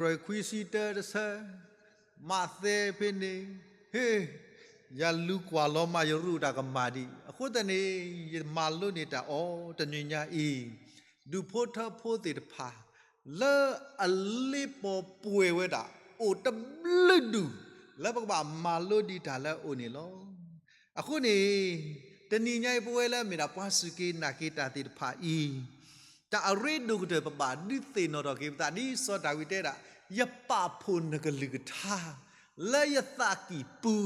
တကယၤတဆံခွံဆံတၢတဆၢ, မးသဲဖဲန့ၣ်, ဟ့, ယလူၤကွၢ်လီၤမး ယရူးတၢ်ကမၣ်ဒံး, အဃိသတးန့ၣ် ယမၤလိန့ၢ်တၢ်အီၤတနံၤညါအံၤ, ဒူၣ်ဖိထၢဖိသ့ၣ်တဖၣ် လၢအလ့ပီၤပှဲၤဝဲဒၣ် အိၣ်တဘျုးဒူၣ် လၢပကဘၣ်မၤလိဒံးတၢ်လၢအအိၣ်န့ၣ်လီၤ. အဃိန့ၣ် တနံၤညါအံၤ ပဝဲလၢမ့ၢ်ဒၣ်ပှၤစူၢ်က့ၤနာ်က့ၤတၢ်သ့ၣ်တဖၣ်အံၤ တၢ်အရ့ဒိၣ်ကတၢၢ် ပဘၣ်ဒုးသ့ၣ်နီၣ်ထီၣ်က့ၤပသး ဒ်စီၤဒၤဝံးတဲဒၣ်, ယပာ်ဖှိၣ်နကလုၢ်ကထါ လၢယသးကံၢ်ပူ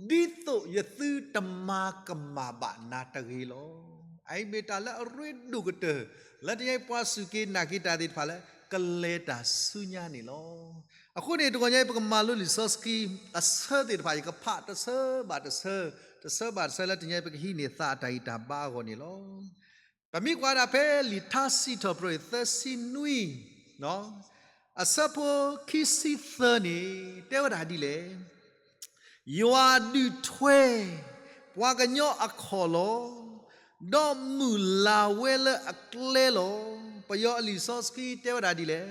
ၤ, ဒ်သိးယသုတမၤကမၣ်ဘၣ်နၤတဂ့ၤလီၤ. အအံၤမ့ၢ်တၢ်လၢအရ့ဒိၣ်ကတၢၢ် လၢတနံၤညါအံၤပှၤစူၢ်က့ၤနာ်က့ၤတၢ်သ့ၣ်တဖၣ်လၢ ကလဲၤတၢ်ဆူညါန့ၣ်လီၤ. အဃိန့ၣ် တဂီၤညါအံၤ ပကမၤလိလံာ်စီဆှံအဆၢသ့ၣ်တဖၣ် ယကဖးတဆၢဘၣ်တဆၢ, တဆၢဘၣ်တဆၢလၢတနံၤညါအံၤ ပကဟံးန့ၢ်သးအတၢ်ဂံၢ်တၢ်ဘါအဂီၢ်န့ၣ်လီၤ. ပမ့ၢ်ကွၢ်ဒၣ်ဖဲလံာ်ထါစံးထီၣ်ပတြၢၤသၢဆံနွံ အဆၢဖိခံဆံသၢန့ၣ် တဲဝဲဒၣ်ဒ်လဲၣ်. ယွၤဒုးထွဲ ပှၤကညီအခီၣ်လီၤ, ဒီးမုၢ်လၢ်ဝဲလၢအကျဲလီၤ. ပယီၤအလံာ်စီဆှံတဲဝဲဒၣ်ဒ်လဲၣ်.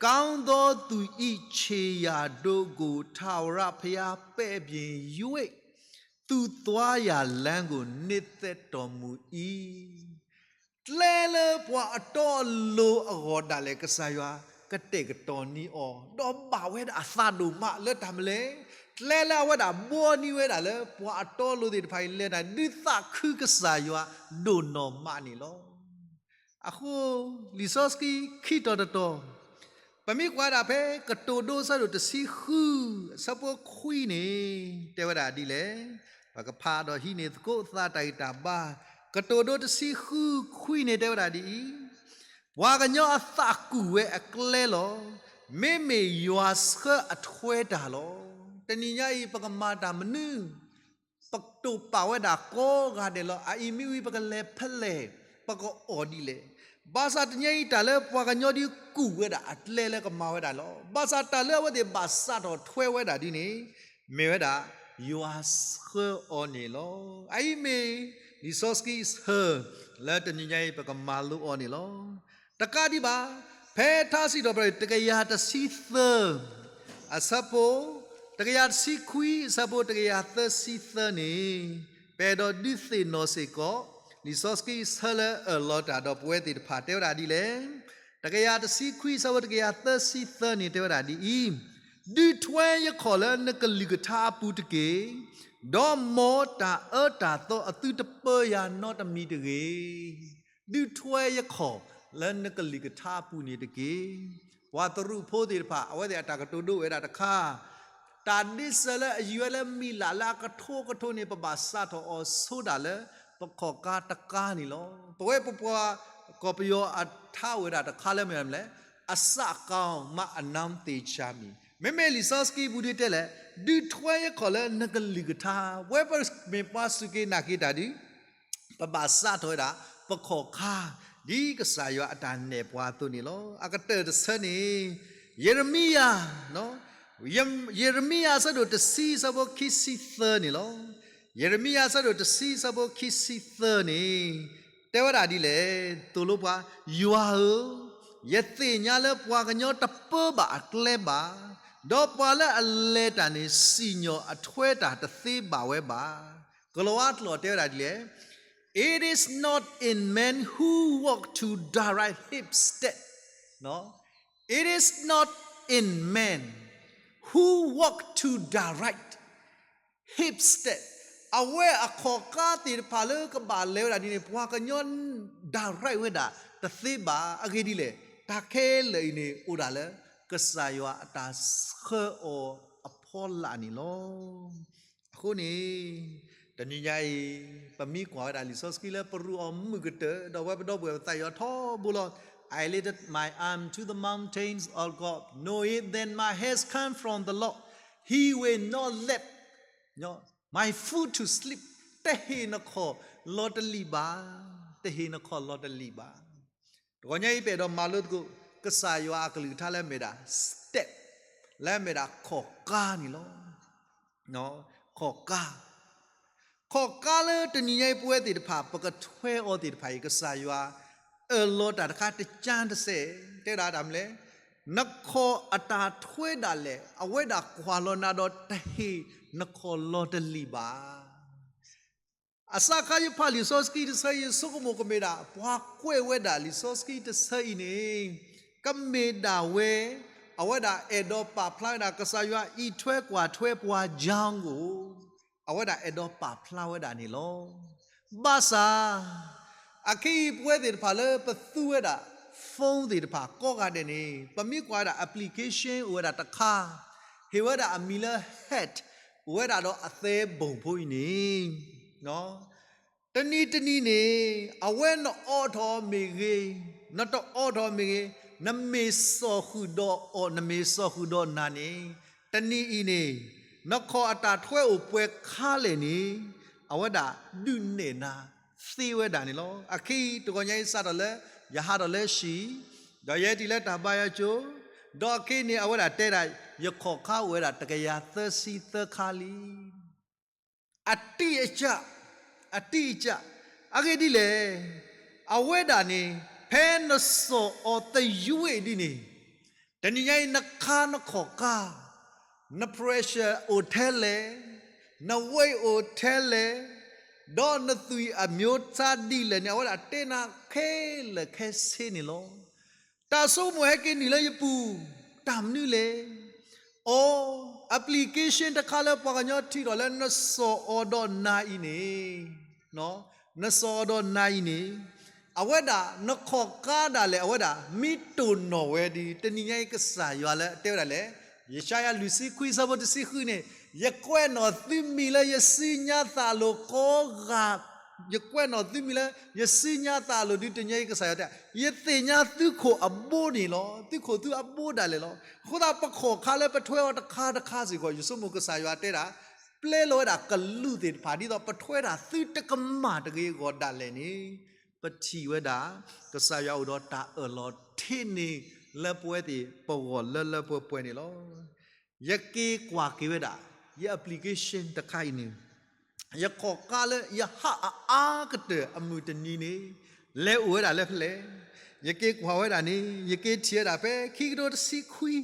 ကောင်းသောသူ၏ ခြေရာတို့ကို ထာဝရဘုရား ပဲ့ပြင်၍ သူသွားရာလမ်းကို နှစ်သက်တော်မူ၏. ကျဲလၢပှၤအတီအလိၤအဂီၢ်ဒၣ်လဲာ် ကစၢ်ယွၤကတဲာ်ကတီၤန့ၢ်အီၤ, ဒီးဘၣ်ဝဲဒၣ်အသးဒိၣ်မးလၢတၢ်မနုၤလဲၣ်. ကျဲလၢအဝဲဒၣ်ဘှီန့ၢ်ဝဲဒၣ်လၢ ပှၤအတီအလိၤသ့ၣ်တဖၣ်အံၤလဲၤတၢ် ဒုးသးခုကစၢ်ယွၤဒိၣ်နီၢ်မးန့ၣ်လီၤ. အဃိ လံာ်စီဆှံခံတီၤတတီၤ, ပမ့ၢ်ကွၢ်ဒၣ်ဖဲကတိၤဒိအဆၢဒိၣ်တဆံဃု အဆၢဖိခွံန့ၣ် တဲဝဲဒၣ်ဒ်လဲၣ်. ပကဖးဒီးဟံးန့ၢ်သကိးသးတၢ်ဂံၢ်တၢ်ဘါ, ကတိၤဒိတဆံဃုခွံန့ၣ် တဲဝဲဒၣ်ဒ်အံၤ, ပှၤကညီအသးကူၣ်ဝဲအကျဲလီၤ. မ့မ့ၢ်ယွၤဆှၢအထွဲတၢ်လီၤ. တနံၤညါအံၤ ပကမၤတၢ်မနုၤ ပတိာ်ပာ်ဝဲဒၣ်ကိးဂၤဒဲးလီၤ. အအံၤမ့ၢ်ဝံၤ ပကလဲၤဖဲလဲၣ်, ပကအီၣ်ဒ်လဲၣ်. ဘၣ်ဆၣ်တနံၤညါအံၤ တၢ်လၢပှၤကညီဒုးကူၣ်ဝဲဒၣ်အကျဲလၢကမၤဝဲဒၣ်လီၤ. ဘၣ်ဆၣ်တၢ်လၢအဝဲသ့ၣ်ဘၣ်စးထီၣ်ထွဲဝဲဒၣ်ဒ်န့ၣ် မ့ၢ်ဝဲဒၣ် ယွၤဆှၢအီၤန့ၣ်လီၤ. အအံၤမ့ၢ် လံာ်စီဆှံအဆၢ လၢတနံၤညါအံၤ ပကမၤလိအီၤန့ၣ်လီၤ. တကးဒံးဘၣ်, ဖဲထါစံးထီၣ်ပတြၢၤတကယၤတဆံသၢ အဆၢဖိ တကယၤတဆံခွံ အဆၢဖိတကယၤသၢဆံသၢန့ၣ် ပအဲၣ်ဒိးဒုးသ့ၣ်နီၣ်စ့ၢ်ကီး လံာ်စီဆှံအဆၢလၢအၢၣ်လီၤတၢ်ဒီးပဝဲသ့ၣ်တဖၣ် တဲဝဲဒၣ်ဒ်လဲၣ်. တကယၤတဆံခွံ အဆၢဖိတကယၤသၢဆံသၢန့ၣ် တဲဝဲဒၣ်ဒ်အံၤ, ဒုးထွဲယခီၣ်လၢနကလုၢ်ကထါအပူၤတက့ၢ်, ဒီးမ်တၢ်အၢတၢ်သီအသုတပၢယၤနီတမံၤတဂ့ၤ. ဒုးထွဲယခီၣ်လၢနကလုၢ်ကထါအပူၤန့ၣ်တက့ၢ်. ပှၤသရူးဖိသ့ၣ်တဖၣ် အဝဲသ့ၣ်အတၢ်ကတိၤဒိဝဲဒၣ်တခါ, တၢ်ဒ့စၢၤလၢအယံၤဝဲလၢမံၤလၢ်လၢအကထိကထိန့ၣ် ပဘၣ်စးထီၣ်အီၤဆိဒၣ်လၢ ပခီၣ်ကါတကါန့ၣ်လီၤ. ပဝဲပပှၤကီၢ်ပယီၤအထါအိၣ်ဝဲဒၣ်တခါလၢမ့ၢ်မနုၤလဲၣ်, အစးကီမးအနၢ်သ့ၣ်ဆါမံၤ, မ့မ့ၢ်လံာ်စီဆှံပူၤဒုးတဲလဲၣ်, ဒုးထွဲယခီၣ်လၢနကလုၢ်ကထါ, ပဝဲပမ့ၢ်ပှၤစူၢ်က့ၤနာ်က့ၤတၢ်ဒုး ပဘၣ်စးထီၣ်ဝဲဒၣ် ပခီၣ်ကါ ဒ်ကစၢ်ယွၤအတၢ်နဲၣ်ပှၤအသိးန့ၣ်လီၤ. အကတၢၢ်တဆၢန့ၣ် ယံးရမံယၤ, ယံးရမံယၤအဆၢဒိၣ်တဆံအဆၢဖိခံဆံသၢန့ၣ်လီၤ. ယံးရမံယၤအဆၢဒိၣ်တဆံအဆၢဖိခံဆံသၢန့ၣ် တဲဝဲဒၣ်ဒ်လဲၣ်, သိၣ်လိပှၤ, ယွၤဧၢ, ယသ့ၣ်ညါလၢပှၤကညီတပၢဘၣ်အကျဲဘၣ်, ဒီးပှၤလၢအလဲၤတၢ်န့ၣ် စံၣ်ညီၣ်အထွဲတၢ်တသ့ဘၣ်ဝဲဘၣ်. ကလီၤဝါကျိာ်တဲဝဲဒၣ်ဒ်လဲၣ်, It is not in man who walk to direct his step, it is not in man who walk to direct his step. အဝဲအခီၣ်ကါသ့ၣ်တဖၣ်လၢကဘၣ်လဲၤဝဲဒၣ်ဒ်န့ၣ် ပှၤကညီ direct ဝဲဒၣ်တသ့ဘၣ်. အဂ့ၢ်ဒ်လဲၣ်, တၢ်ခဲလၢာ်အံၤန့ၣ် အိၣ်ဒၣ်လၢ ကစၢ်ယွၤအတၢ်ဆှၢအီၤအဖီလာ်န့ၣ်လီၤ. အဃိန့ၣ် တနံၤညါအံၤ ပမ့ၢ်ကွၢ်ဝဲဒၣ်လံာ်စီဆှံလၢပရူးအီၤမုာ်ကတၢၢ် ဒီးဝဲပဒီပုၢ်ဝဲၢ်ပသးယွၤထီဘိလီၤ. I lift up my arm to the mountains, O God, knowing that my help comes from the Lord. He will not let my foot to slip. တဟ့ၣ်နခီၣ်လီၤတလံာ်ဘၣ်, တဟ့ၣ်နခီၣ်လီၤတလံာ်ဘၣ်. တဂီၤညါအံၤ ပအဲၣ်ဒိးမၤလိသကိး ကစၢ်ယွၤအကလုၢ်ကထါလၢအမ့ၢ်ဒၣ် step, လၢအမ့ၢ်ဒၣ်ခီၣ်ကါန့ၣ်လီၤ. ခီၣ်ကါ, ခီၣ်ကါလၢတနံၤညါအံၤ ပဝဲသ့ၣ်တဖၣ် ပကထွဲအီၤသ့ၣ်တဖၣ်အံၤ ကစၢ်ယွၤအၢၣ်လီၤတၢ်တခါတကၠၢတစဲး, တဲဒၣ်တၢ်မနုၤလဲၣ် နခီၣ်အတၢ်ထွဲဒၣ်လဲာ် အဝဲဒၣ်ကွၢ်လီၤနၤဒီးတဟ့ၣ်နခီၣ်လီၤတလံာ်ဘၣ်. အစးခါယဖးလံာ်စီဆှံတဆၢအံၤ ယဆိကမိၣ်ကမ့ၢ်ဒၣ် ပှၤကွဲးဝဲဒၣ်လံာ်စီဆှံတဆၢအံၤန့ၣ် ကမ့ၢ်ဒၣ်ဝဲ အဝဲဒၣ်အဲၣ်ဒိးပာ်ဖျါဝဲဒၣ် ကစၢ်ယွၤအံးထွဲကွၢ်ထွဲပှၤကညီကို အဝဲဒၣ်အဲၣ်ဒိးပာ်ဖျါဝဲဒၣ်န့ၣ်လီၤ. ဘၣ်ဆၣ် အခဲအံၤပဝဲသ့ၣ်တဖၣ်လၢပသူဝဲဒၣ် phone သ့ၣ်တဖၣ်ကိးဂၤဒဲးန့ၣ် ပမ့ၢ်ကွၢ်ဝဲဒၣ် application အိၣ်ဝဲဒၣ်တခါ ဟ့ၣ်ဝဲဒၣ်အမံၤလၢ hat အိၣ်ဝဲဒၣ်ဒီးအသဲဘိၣ်ဖိအံၤန့ၣ် တနံၤတနံၤန့ၣ် အဝဲနအိးထီၣ်မ့ၢ်ဂ့ၤ, နတအိးထီၣ်မ့ၢ်ဂ့ၤ, နမ့ၢ်စိာ်ဃုာ်ဒီးအီၤ နမ့ၢ်စိာ်ဃုာ်ဒီးနၤန့ၣ် တနံၤအံၤန့ၣ် နခီၣ်အတၢ်ထွဲအိၣ်ပှဲၤခါလဲၣ်န့ၣ် အဝဲဒၣ်ဒုးနဲၣ်နၤသ့ဝဲဒၣ်န့ၣ်လီၤ. အခဲအံၤ တဂီၤညါအံၤစးထီၣ်လၢ ယဟးထီၣ်လၢဟံၣ်, ဒီးယဟဲတုၤလၢတၢ်ဘါယွၤကၠိ, ဒီးအခဲအံၤန့ၣ် အဝဲဒၣ်တဲဒၣ် ယခီၣ်ခါအိၣ်ဝဲဒၣ်တကယၤသၢဆံသၢခါလံ. အတံၢ်အကၢ်, အတံၢ်အကၢ်, အဂ့ၢ်ဒ်လဲၣ်, အဝဲဒၣ်န့ၣ် ဖဲနစိာ်အီၤသယုၢ်ဒ်န့ၣ် တနံၤညါအံၤ နခါနခီၣ်ခါ, န pressure အိၣ်ထဲလဲၣ်, န weight အိၣ်ထဲလဲၣ်, ဒီးနသွံၣ်အမျိုးအစားဒ်လဲၣ်န့ၣ် အဝဲဒၣ်တဲနၤခဲလၢာ်ခဲဆ့န့ၣ်လီၤ. တၢ်ဆိကမိၣ်ဟဲက့ၤနုာ်လၢယပူၤ, တၢ်မနုၤလဲၣ်. အိ application တခါလၢပှၤကညီထံၣ်ထီၣ်လၢနစိာ်အီၤဒီးနၤအံၤန့ၣ်, နစိာ်အီၤဒီးနၤအံၤန့ၣ် အဝဲဒၣ်နခီၣ်ခါဒၣ်လဲာ် အဝဲဒၣ်မ့ၢ်တိၢ်နီၣ်ဝဲဒီး တနံၤညါအံၤကစၢ်ယွၤလၢအတဲဝဲဒၣ်လဲၣ်, ယၡါယၤလွံၢ်ဆံခွံဆၢဖိတဆံဃုန့ၣ်, ယကွဲးနီၣ်သုမံၤလၢယစုညါသးအလိၤကိးဂၤ, ယကွဲးနီၣ်သုမံၤလၢယစုညါသးအလိၤဒုး တနံၤညါအံၤကစၢ်ယွၤတဲ, ယသ့ၣ်ညါသုခိၣ်အဘိန့ၣ်လီၤ. သုခိၣ်သုအဘိဒၣ်လဲာ်လီၤ. အဃိသတးပခီၣ်ခါလၢပထွဲအီၤတခါတခါစ့ၢ်ကီး ယဆိကမိၣ်ကစၢ်ယွၤတဲဒၣ် ပျဲလီၤဝဲဒၣ်ကလူးသ့ၣ်တဖၣ် ဒ်သိးပထွဲဒၣ်သုတကမၣ်တဂ့ၤအဂီၢ်ဒၣ်လဲာ်န့ၣ်, ပထံၣ်ဝဲဒၣ် ကစၢ်ယွၤအိၣ်ဒီးတၢ်အၢၣ်လီၤထ့န့ၣ် လၢပဝဲသ့ၣ်ပဂီၢ်လၢလၢပှဲၤပှဲၤန့ၣ်လီၤ. ယက့ၤကွၢ်က့ၤဝဲဒၣ် ယ application တခါအံၤန့ၣ် ယခီၣ်ခါလၢယဟးအအါကတၢၢ်အမုၢ်တနံၤန့ၣ် လဲၤအိၣ်ဝဲဒၣ်လၢဖဲလဲၣ်. ယက့ၤကွၢ်ဝဲဒၣ်န့ၣ် ယက့ၤထံၣ်ဝဲဒၣ်ဖဲ ခံကထိတဆံခွံ,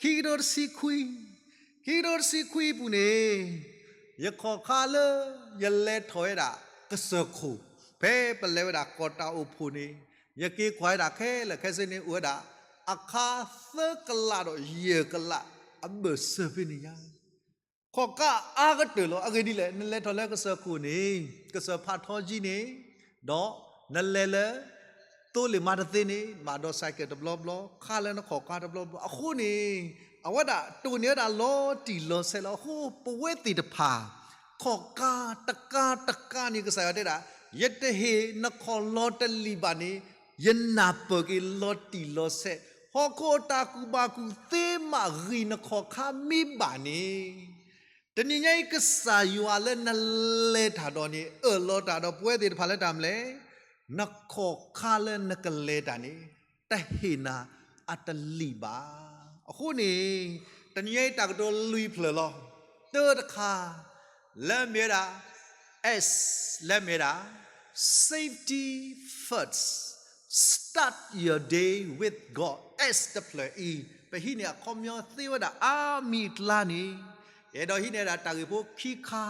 ခံကထိတဆံခွံ, ခံကထိတဆံခွံအပူၤန့ၣ် ယခီၣ်ခါလၢယလဲၤထီၣ်ဝဲဒၣ်ကစၢၢ်ခိၣ်, ဖဲပလဲၤဝဲဒၣ်ကီၢ်တၢ်အိၣ်ဖှိၣ်န့ၣ် ယက့ၤကွၢ်ဝဲဒၣ်ခဲလၢာ်ခဲဆ့န့ၣ် အိၣ်ဝဲဒၣ်အခါသၢကလးဒီးယဲၢ်ကလးအဘၢၣ်စၢၤဖဲန့ၣ်ညါ ခီၣ်ခါအါကတၢၢ်လီၤ. အဂ့ၢ်ဒ်လဲၣ်, နလဲၤထီၣ်လၢကစၢၢ်ခိၣ်န့ၣ် ကစၢၢ်ဖးထီကၠံန့ၣ်, ဒီးနလဲၤလၢ သိလ့ၣ်မါတသ့န့ၣ် ဘၣ်ဒီး cycle တဘျီဘျီ ခါလၢနခီၣ်ခါတဘျီဘျီ အဃိန့ၣ် အဝဲဒၣ်တိၢ်န့ၢ်ဝဲဒၣ်လီၤတံၢ်လီၤဆဲးလီၤ. အဃိပဝဲသ့ၣ်တဖၣ် ခီၣ်ခါတကါတကါန့ၣ် ကစၢ်ယွၤတဲဒၣ် ယတဟ့ၣ်နခီၣ်လီၤတလံာ်ဘၣ်န့ၣ် ယနၢ်ပၢၢ်က့ၤလီၤတံၢ်လီၤဆဲး, ဟီၣ်ခိၣ်အတၢ်ကူၣ်ဘၣ်ကူၣ်သ့မးဂံၢ်နခီၣ်ခါမ့ၢ်ဘၣ်န့ၣ်, တနံၤညါအံၤကစၢ်ယွၤလၢနလဲၤတၢ်ဒီးန့ၣ် အၢၣ်လီၤတၢ်ဒီးပဝဲသ့ၣ်တဖၣ်လၢတၢ်မနုၤလဲၣ်, နခီၣ်ခါလၢနကလဲၤတၢ်န့ၣ် တဟ့ၣ်နၤအတလံာ်ဘၣ်. အဃိန့ၣ် တနံၤညါအံၤတၢ်ကတိၤလွံၢ်ဖျၢၣ်လီၤ. တၢတခါ လၢမ့ၢ်ဝဲဒၣ် S လၢမ့ၢ်ဝဲဒၣ် safety first, start your day with God, S တဖျၢၣ်အံၤ ပဟံးန့ၢ်အခီပညီသ့ဝဲဒၣ်အါမံၤအကျါန့ၣ်, ယအဲၣ်ဒိးဟံးန့ၢ်ဒၣ်တၢ်ဂ့ၢ်ဖိခံခါ,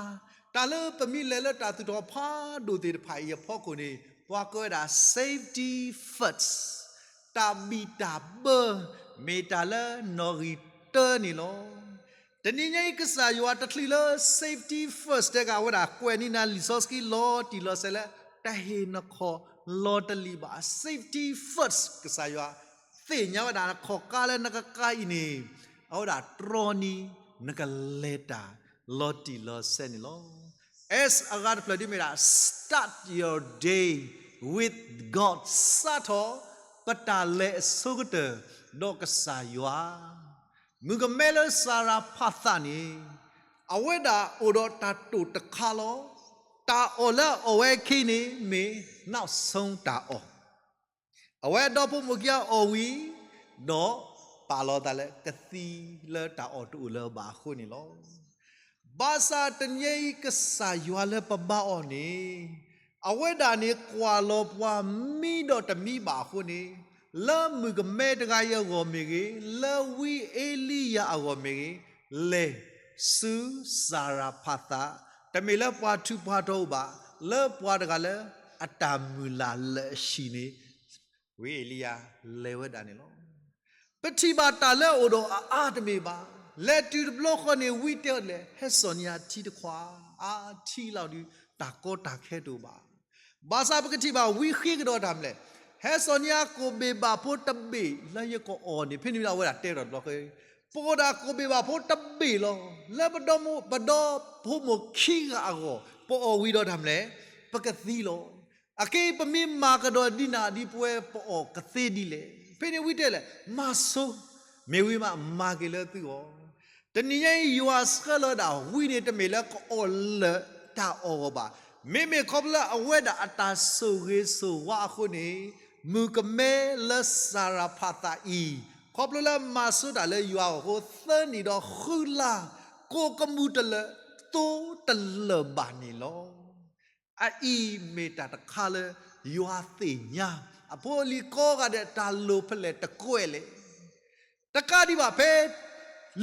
တၢ်လၢပမ့ၢ်လဲၤလၢတၢ်သူၣ်ထီၣ်ဖးဒိၣ်သ့ၣ်တဖၣ်အံၤအဖီခိၣ်န့ၣ် ပှၤကိးဝဲဒၣ် safety first, တၢ်ဘံၣ်တၢ်ဘၢ မ့ၢ်တၢ်လၢနီၣ်ဂံၢ်တၢန့ၣ်လီၤ. တနံၤညါအံၤကစၢ်ယွၤတချုးလၢ safety first တဲကးဝဲဒၣ် ကွဲးန့ၢ်နၤလံာ်စီဆှံလီၤတံၢ်လီၤဆဲးလၢ တဟ့ၣ်နခီၣ်လီၤတလံာ်ဘၣ်. Safety first ကစၢ်ယွၤသ့ၣ်ညါဝဲဒၣ် နခီၣ်ခါလၢနကကါအံၤန့ၣ် အဝဲဒၣ်တြီနံၤ နကလဲၤတၢ်လီၤတံၢ်လီၤဆဲးန့ၣ်လီၤ. S အဂၤတဖျၢၣ်ဒ်မ့ၢ်ဒၣ် start your day with God, စးထီၣ်ပတၢ်လဲၤအဆိကတၢၢ်ဒီးကစၢ်ယွၤ မုၣ်ကမဲလၢစၤရၤဖးသးန့ၣ် အဝဲဒၣ်အိၣ်ဒီးတၢ်တိာ်တခါလီၤ. တၢ်အီၣ်လၢအအီၣ်ဝဲအခံန့ၣ် မ့ၢ်နီၣ်ဆိတၢ်အီၣ်, အဝဲဒီဖိမိၢ်ခံဂၤအီၣ်ဝံၤ ဒီးပာ်လီၤသးလၢကသံလၢတၢ်အီၣ်တအိၣ်လၢၤဘၣ်အဃိန့ၣ်လီၤ. ဘၣ်ဆၣ်တနံၤအံၤကစၢ်ယွၤလၢပဘါအီၤန့ၣ် အဝဲဒၣ်န့ၣ်ကွၢ်လီၤပှၤမံဒီးတမံဘၣ်အဃိန့ၣ် လၢမုၣ်ကမဲတဂၤအံၤအဂီၢ်မ့ၢ်ဂ့ၤ, လၢဝံအ့လံယၤအဂီၢ်မ့ၢ်ဂ့ၤ, လဲၤဆူစၤရဖးသး, တမ့ၢ်လၢပှၤထူးပှၤတီၤအိၣ်ဘၣ်, လၢပှၤတဂၤလၢအတၢ်မုၢ်လၢ်လၢာ်အဟံၣ်န့ၣ် ဝံအ့လံယၤလဲၤဝဲဒၣ်န့ၣ်လီၤ. ပထံၣ်ဘၣ်တၢ်လၢအအိၣ်ဒီးအအါတမ့ၢ်ဘၣ်. လဲၤတုၤတဘျီဃီန့ၣ် ဝံတဲအီၤဒ်လဲၣ်, ဟဲစိာ်န့ၢ်ယၤထံတခွး, အါထံလီၤဒုး တၢ်ကီတၢ်ခဲတအိၣ်ဘၣ်. ဘၣ်ဆၣ်ပကထံၣ်ဘၣ်ဝံဃ့ကဒီးတၢ်မနုၤလဲၣ်, ဟဲစိာ်န့ၢ်ယၤကိၣ်ဘ့ၣ်ဘၣ်ဖိတဘ့ၣ်လၢယကအီၣ်န့ၣ်, ဖဲန့ၣ်ဝံၤအဝဲဒၣ်တဲဒီးတဘျီဃီ, ပအိၣ်ဒၣ်ကိၣ်ဘ့ၣ်ဘၣ်ဖိတဘ့ၣ်လီၤ. လၢပဒီ, ပဒီဖိမိၢ်ခံဂၤအဂီၢ် ပအီၣ်ဝံၤဒီးတၢ်မနုၤလဲၣ်, ပကသံလီၤ. အက့ပမ့ၢ်မၤကဒီးဒ်နၤဒ်ပဝဲပအီၣ်ကသ့ဒ်လဲၣ်. ဖဲန့ၣ်ဝံတဲလဲၣ်, မၤဆိ, မ့ၢ်ဝံမးမၤက့ၤလၢသုဂီၢ်. တနံၤညါအံၤယွၤဆှၢလီၤဒၣ်ဝံန့ၣ် တမ့ၢ်လၢကအီၣ်လၢာ်တၢ်အီၣ်အဂီၢ်ဘၣ်. မ့မ့ၢ်ခီဖျိလၢအဝဲဒၣ်အတၢ်ဆိၣ်ဂ့ၤဆိၣ်ဝါအဃိန့ၣ်, မုၣ်ကမဲလၢစၤရဖးသးအံၤ, ခီဖျိလၢမၤဆိတၢ်လၢယွၤအဂီၢ်အဃိ သၢနံၣ်ဒီးဃုလါ, ကိၣ်ကမူၣ်တလၢာ်, သိတလၢာ်ဘၣ်န့ၣ်လီၤ. အအံၤမ့ၢ်တၢ်တခါလၢယွၤသ့ၣ်ညါ, အဖိအလံၤကိးဂၤဒဲးတၢ်လိၣ်ဖဲလဲၣ်တကွဲးလဲၣ်. တကးဒံးဘၣ်ဖဲ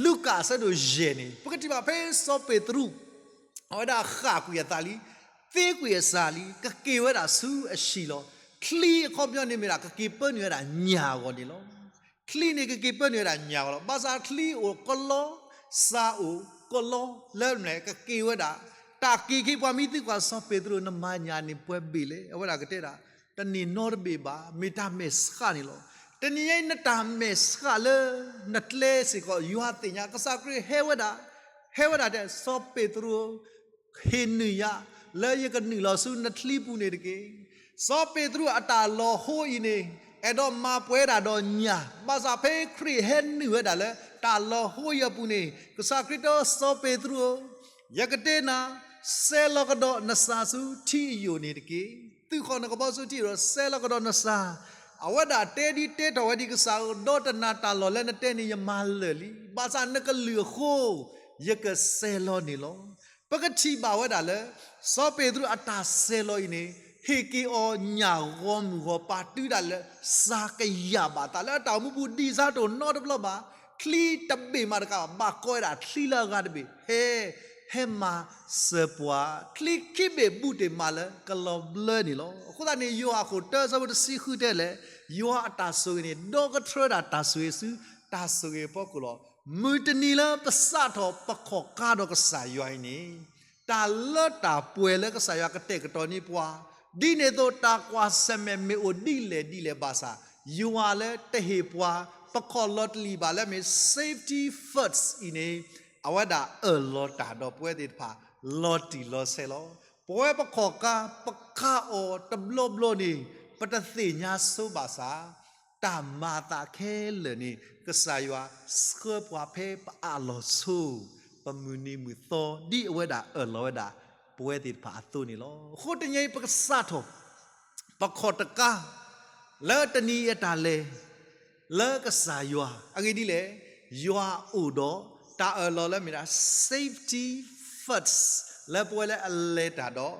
လူၤကၣ်အဆၢဒိၣ်ယဲၢ်န့ၣ် ပကထံၣ်ဘၣ်ဖဲစီၤပ့းတရူး အဝဲဒၣ်ဃၣ်ကွံာ်အသးလံ, သ့ကွံာ်အသးလံ, ကက့ၤဝဲဒၣ်ဆူအဟံၣ်လီၤ. ချံအခီပညီန့ၣ်မ့ၢ်ဒၣ် ကက့ၤပၢနုာ်ဝဲဒၣ်ညၣ်အဂီၢ်န့ၣ်လီၤ. ချံန့ၣ်ကက့ၤပၢနုာ်ဝဲဒၣ်ညၣ်အဂီၢ်လီၤ. ဘၣ်ဆၣ်ချံအိၣ်ကလီ, စၤအိၣ်ကလီ, လၢမနုၤလဲၣ် ကက့ၤဝဲဒၣ်, တၢ်က့ၤက့ၤပှၤမ့ၢ်သံကွၢ်စီၤပ့းတရူး နမၤညၣ်န့ၣ်ပှဲၤဘ့ၣ်လဲၣ်. အဝဲဒၣ်ကတဲဒၣ် တန့ၢ်နီတဘ့ၣ်ဘၣ်, မ့ၢ်တၢ်မဲာ်ဆှးန့ၣ်လီၤ. တနံၤညါအံၤ နတၢ်မဲာ်ဆှးလၢနကျဲစ့ၢ်ကီး ယွၤသ့ၣ်ညါ, ကစၢ်ခရံာ်ဟဲဝဲဒၣ်, ဟဲဝဲဒၣ်တဲ စီၤပ့းတရူးဧၢ, ဟ့ၣ်နုာ်ယၤ လၢယကနုာ်လီၤဆူနချံပူၤန့ၣ်တက့ၢ်. စီၤပ့းတရူးအတၢ်လီၤဟိအံၤန့ၣ် အဲၣ်ဒိးမၤပှဲၤဒၣ်ဒီးညၣ်, ဘၣ်ဆၣ်ဖဲခရံာ်ဟဲနုာ်ဝဲဒၣ်လၢတၢ်လီၤဟိအံၤအပူၤန့ၣ် ကစၢ်ခရံာ်တဲစီၤပ့းတရူးဧၢ, ယကတဲနၤ, စဲးလီၤကဒီးနသးဆူထံအယိာ်န့ၣ်တက့ၢ်. သုးဃီၤနကဘီဆူထံအယိာ်ဒီး စဲးလီၤကဒီးနသး. အဝဲဒၣ်တဲဒ်တဲထီၣ်ဝဲဒ်ကစၢ်ဧၢ, ဒီတနၤတၢ်လီၢ်လၢနတဲန့ၣ် ယမၤလၢာ်လံ, ဘၣ်ဆၣ်နကလုၢ်အဃိ ယကစဲးလီၤန့ၣ်လီၤ. ပကထံၣ်ဘၣ်ဝဲဒၣ်လၢ စီၤပ့းတရူးအတၢ်စဲးလီၤအံၤန့ၣ် ဟ့ၣ်က့ၤအီၤညၣ်ဂီၤမုၢ်ဂီၤပၤတုၤဒၣ်လၢ စၤကယၢ်ဘၣ်သးလၢအတၢ်အိၣ်မူပူၤ ဒ်စၤတအိၣ်နီတဘျီဘၣ်. ချံတဘ့ၣ်မးတကးဘၣ် ဘၣ်ကိးဝဲဒၣ်ချံလၢအဂၤတဘ့ၣ် ဟဲ, ဟဲမၤစၢၤပှၤ, ချံခံဘ့ၣ်ဘူးတ့ၢ်မးလၢကလီၤဘျၢန့ၣ်လီၤ. အဃိသတးန့ၣ် ယိၤဟၣ်အခိၣ်တၢ အဆၢဖိတဆံဃုတဲလဲၣ်, ယွၤအတၢ်ဆိၣ်ဂ့ၤန့ၣ် ဒီကထၢဒၣ်တၢ်ဆိၣ်ဂ့ၤဆူတၢ်ဆိၣ်ဂ့ၤအဖီခိၣ်လီၤ. မုၢ်တနံၤလၢပစးထီၣ်ပခီၣ်ကါဒီးကစၢ်ယွၤအံၤန့ၣ် တၢ်လၢတၢ်ပှဲၤလၢကစၢ်ယွၤကတဲာ်ကတီၤန့ၢ်ပှၤ, ဒ်န့ၣ်အသိးတၢ်ကွၢ်ဆၢၣ်မဲာ်မ့ၢ်အိၣ်ဒ်လဲၣ်ဒ်လဲၣ်ဘၣ်ဆၣ်, ယွၤလၢတဟ့ၣ်ပှၤ ပခီၣ်လီၤတလံာ်ဘၣ်လၢမ့ၢ် safety first အံၤန့ၣ် အဝဲဒၣ်အၢၣ်လီၤတၢ်ဒီးပဝဲသ့ၣ်တဖၣ် လီၤတံၢ်လီၤဆဲးလီၤ. ပဝဲပခီၣ်ကါ ပကါအီၤတဘျီဘျီန့ၣ် ပတသ့ၣ်ညါဆိဘၣ်ဆၣ် တၢ်မၤအသးခဲလၢာ်န့ၣ် ကစၢ်ယွၤဆှၢပှၤဖဲပအးလီၤဆိ ပမုၢ်နံၤမုၢ်သီ ဒ်အဝဲဒၣ်အၢၣ်လီၤဝဲဒၣ် ပဝဲသ့ၣ်တဖၣ်အသိးန့ၣ်လီၤ. အဃိတနံၤအံၤ ပကစးထီၣ် ပခီၣ်တကါ လၢတနံၤအတၢ်လဲၤ လၢကစၢ်ယွၤ အဂ့ၢ်ဒ်လဲၣ်, ယွၤအိၣ်ဒီးတၢ်အၢၣ်လီၤလၢမ့ၢ်ဒၣ် safety first လၢပဝဲလၢအလဲၤတၢ်ဒီး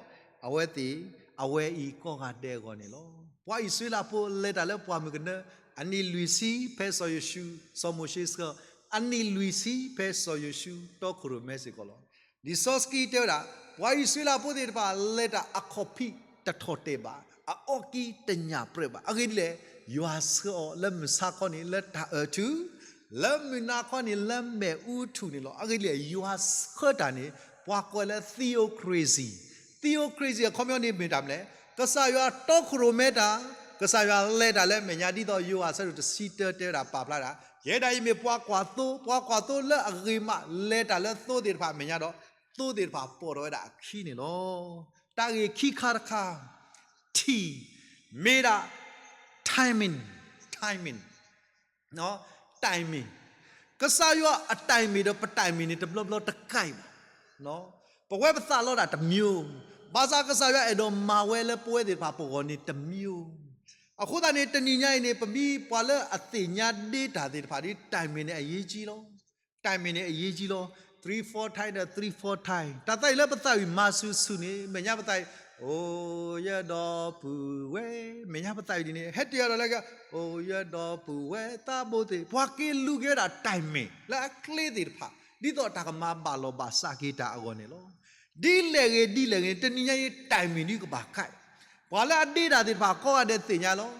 အဝဲသ့ၣ် အဝဲအံၤကိးဂၤဒဲးအဂီၢ်န့ၣ်လီၤ. ပှၤအံၣ်စရ့လးဖိလဲၤတၢ်လၢပှၢ်မုၢ်ကနၢ, အနံၣ်လွံၢ်ဆံဖဲစီၤယိၤၡူ, စီၤမိၤၡ့ဆှၢ, အနံၣ်လွံၢ်ဆံဖဲစီၤယိၤၡူတီခိၣ်ရိၣ်မဲစ့ၢ်ကီးလီၤ. လံာ်စီဆှံတဲဝဲဒၣ် ပှၤအံၣ်စရ့လးဖိသ့ၣ်တဖၣ်လဲၤတၢ်အခီၣ်ဖံးတထီၣ်တဲာ်ဘၣ်, အအီၣ်ကံတညၣ်ပြၢၢ်ဘၣ်. အဂ့ၢ်ဒ်လဲၣ်, ယွၤဆှၢအီၤလၢမုၢ်ဆါခီန့ၣ်လၢတၢ်အၢၣ်ထူၣ်, လၢမုၢ်နၤခီန့ၣ်လၢမဲာ်အူထူၣ်န့ၣ်လီၤ. အဂ့ၢ်ဒ်လဲၣ်, ယွၤဆှၢတၢ်န့ၣ် ပှၤကိးလၢ theocracy, theocracy အခီပညီန့ၣ်မ့ၢ်တၢ်မနုၤလဲၣ်, ကစၢ်ယွၤတီခိၣ်ရိၣ်မဲတၢ်, ကစၢ်ယွၤလဲၤတၢ်လၢအမဲာ်ညါ ဒ်သိးယိၤဟၣ်အဆၢဒိၣ်တဆံတၢတဲဝဲဒၣ်ပာ်ဖျါဒၣ်, ယဲဒၣ်အံၤမ့ၢ်ပှၤကွၢ်သိ, ပှၤကွၢ်သိလၢအဂ့ၤမး လဲၤတၢ်လၢသိသ့ၣ်တဖၣ်အမဲာ်ညါဒီး သိသ့ၣ်တဖၣ်ပိာ်ထီၣ်ဝဲဒၣ်အခံန့ၣ်လီၤ. တၢ်ဂ့ၢ်ခံခါတခါ, ထံၣ်, မ့ၢ်ဒၣ် timing, timing, timing, ကစၢ်ယွၤအ timing ဒီးပ timing န့ၣ် တဘျီဘျီတကးဘၣ်. ပဝဲပသးလီဒၣ်တမျိုး, ဘၣ်ဆၣ်ကစၢ်ယွၤအဲၣ်ဒိးမၤဝဲလၢပဝဲသ့ၣ်တဖၣ်ပဂီၢ်န့ၣ်တမျိုး. အဃိသတးန့ၣ် တနံၤညါအံၤန့ၣ် ပမ့ၢ်ပှၤလၢအသ့ၣ်ညါဒ့တၢ်သ့ၣ်တဖၣ်ဒီး timing န့ၣ်အရေးကြီးလီၤ. timing န့ၣ်အရေးကြီးလီၤ. three four time ဒီး three four time တၢ်သးအံၤလၢပသးဝံၣ်မၤဆူၣ်ဆူၣ်န့ၣ် မဲာ်ညါပသးအံၤ အိၣ်ယဒီပုၢ်ဝဲၢ်, မဲာ်ညါပသးဝံၤဒ်န့ၣ် ဟဲတ့ၢ်အီၤဒီးလၢက အိၣ်ယဒီပုၢ်ဝဲၢ်သးဘိသ့ၣ်, ပှၤက့ၤလူၤက့ၤဝဲဒၣ် timing လၢအကျဲသ့ၣ်တဖၣ် ဒ်သိးတၢ်ကမၤဘၣ်လီၤဘၣ်စးက့ၤတၢ်အဂီၢ်န့ၣ်လီၤ. ဒ်လဲၣ်ဂ့ၤဒ်လဲၣ်ဂ့ၤန့ၣ် တနံၤညါအံၤ timing ဒ်ကဘၣ်ကဲ, ပှၤလၢအဒ့တၢ်သ့ၣ်တဖၣ်ကိးဂၤဒဲးသ့ၣ်ညါလီၤ.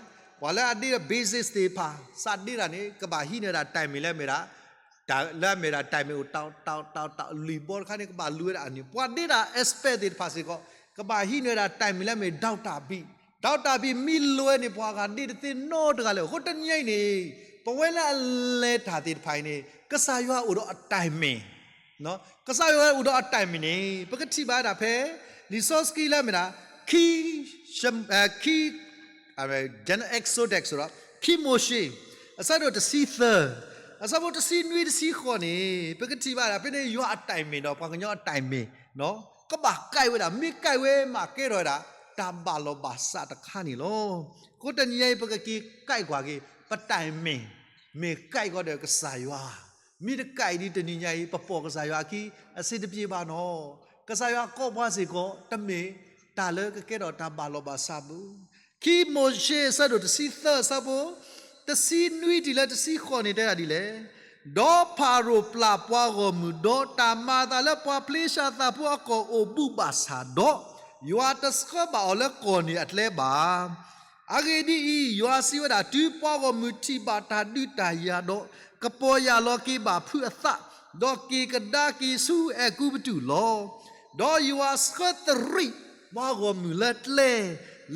ပှၤလၢအဒ့ business သ့ၣ်တဖၣ် စးဒ့တၢ်န့ၣ် ကဘၣ်ဟံးန့ၢ်ဝဲဒၣ် timing လၢအမ့ၢ်ဒၣ် တၢ်လၢအမ့ၢ်ဒၣ် timing အိၣ်တၢ်တၢ်တၢ်တၢ်လွံၢ်ဘီတခါန့ၣ် ကဘၣ်လူၤဝဲဒၣ်အနံၤ, ပှၤဒ့တၢ် aspect သ့ၣ်တဖၣ်စ့ၢ်ကီး ကဘၣ်ဟံးန့ၢ်ဝဲဒၣ် timing လၢအမ့ၢ် doctor ဘံၣ်, doctor ဘံၣ်မ့ၢ်လိၤဝဲန့ၣ် ပှၤဂၤဒ့တသ့နီတဂၤလၢၤ. အဃိတနံၤညါအံၤန့ၣ် ပဝဲလၢအလဲၤတၢ်သ့ၣ်တဖၣ်အံၤန့ၣ် ကစၢ်ယွၤအိၣ်ဒီးအ timing ကစၢ်ယွၤအိၣ်ဒီးအ timing န့ၣ် ပကထံၣ်ဘၣ်ဝဲဒၣ်ဖဲ လံာ်စီဆှံလၢအမ့ၢ်ဒၣ် ခံ ခံ Exodus ဒီး ခံမိၤၡ့ အဆၢဒိၣ်တဆံသၢ အဆၢဖိတဆံနွံတဆံဃိးန့ၣ် ပကထံၣ်ဘၣ်ဒၣ်ဖဲန့ၣ် ယွၤအ timing ဒီးပှၤကညီအ timing ကဘၣ်ကဲဝဲဒၣ် မ့ၢ်ကဲဝဲမးကဲထီၣ်ဝဲဒၣ် တၢ်ဘၣ်လီၤဘၣ်စးတခါန့ၣ်လီၤ. အဃိတနံၤညါအံၤ ပကက့ၤကဲကွၢ်က့ၤ ပ timing မ့ၢ်ကဲကီးဒီးကစၢ်ယွၤ, မ့ၢ်တကးအံၤဒ်တနံၤညါအံၤ ပပိာ်ကစၢ်ယွၤအခံ အဆင်တပြေဘၣ်နီၤ. ကစၢ်ယွၤကိးပှၤစ့ၢ်ကီး တမ့ၢ်တၢ်လၢကကဲထီၣ်တၢ်ဘၣ်လီၤဘၣ်စးဘၣ်. ခံမိၤၡ့အဆၢဒိၣ်တဆံသၢအဆၢဖိ တဆံနွံတုၤလၢတဆံဃိးန့ၣ်တဲဒၣ်ဒ်လဲၣ်, ဒီးဖၤရိၤပျၢ်ပှၤဂီၢ်မုၢ်ဒီး တၢ်မၤအသးလၢပှၤဖလ့ၡၤသးဖိအကီၢ်အိၣ်ဘူးဘၣ်ဆၣ်ဒီး, ယွၤတဆှၢဘၣ်အီၤလၢကီၢ်န့ၣ်အကျဲဘၣ်. အဂ့ၢ်ဒ်အံၤ, ယွၤစံးဝဲဒၣ်, တုၤပှၤဂီၢ်မုၢ်ထံၣ်ဘၣ်တၢ်ဒုးတၢ်ယၤဒီး, ကပီၤယၢ်လီၤက့ၤဘၣ်ဖုးအသး, ဒီးက့ၤကဒါက့ၤဆူအဲၤကူပတူးလီၤ. ဒီးယွၤဆှၢသရံးပှၤဂီၢ်မုၢ်လၢကျဲ,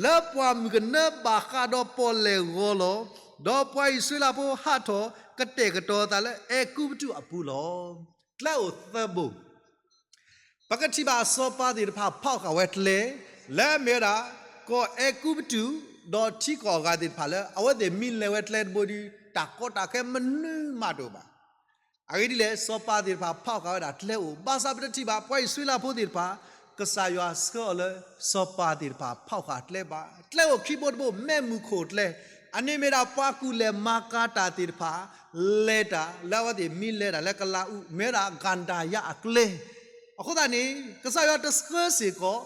လၢပှၢ်မုၢ်ကနၢဘၣ်ဃးဒီးပီၣ်လဲၣ်ဂီၤလီၤ. ဒီးပှၤအံၣ်စရ့လးဖိဟးထီၣ်ကတဲာ်ကတီၤအသးလၢအဲၤကူပတူးအပူၤလီၤ. ကျဲအိၣ်သၢဘိ ပကထံၣ်ဘၣ်စီၤပၤသ့ၣ်တဖၣ်ဖီၣ်ဃာ်ဝဲကျဲ, လၢအမ့ၢ်ဝဲဒၣ် ကီၢ်အဲၤကူပတူး, ဒီးထံကီၢ်အဂၤသ့ၣ်တဖၣ်လၢ အဝဲသ့ၣ်မ့ၢ်လဲၤဝဲကျဲတဘိဒီး တၢ်ကီတၢ်ခဲမနုၤမးတအိၣ်ဘၣ်. အဂ့ၢ်ဒ်လဲၣ်, စီၤပၤသ့ၣ်တဖၣ်ဖီၣ်ဃာ်ဝဲဒၣ်ကျဲအိၣ်, ဘၣ်ဆၣ်ပတထံၣ်ဘၣ် ပှၤအံၣ်စရ့လးဖိသ့ၣ်တဖၣ် ကစၢ်ယွၤဆှၢအီၤလၢ စီၤပၤသ့ၣ်တဖၣ်ဖီၣ်ဃာ်ကျဲဘၣ်. ကျဲအိၣ်ခံဘိတဘိ မဲးမုၢ်ခိၣ်ကျဲ, အန့ၣ်မ့ၢ်ဒၣ်ပှၤကူၣ်လဲၤမၤကၤတၢ်သ့ၣ်တဖၣ် လဲၤတၢ် လၢအဝဲသ့ၣ်မ့ၢ်လဲၤတၢ်လၢကလးအူ မ့ၢ်ဝဲဒၣ် ကၣ်ဒၤယါအကျဲ. အဃိသတးန့ၣ် ကစၢ်ယွၤတဆှၢစ့ၢ်ကီး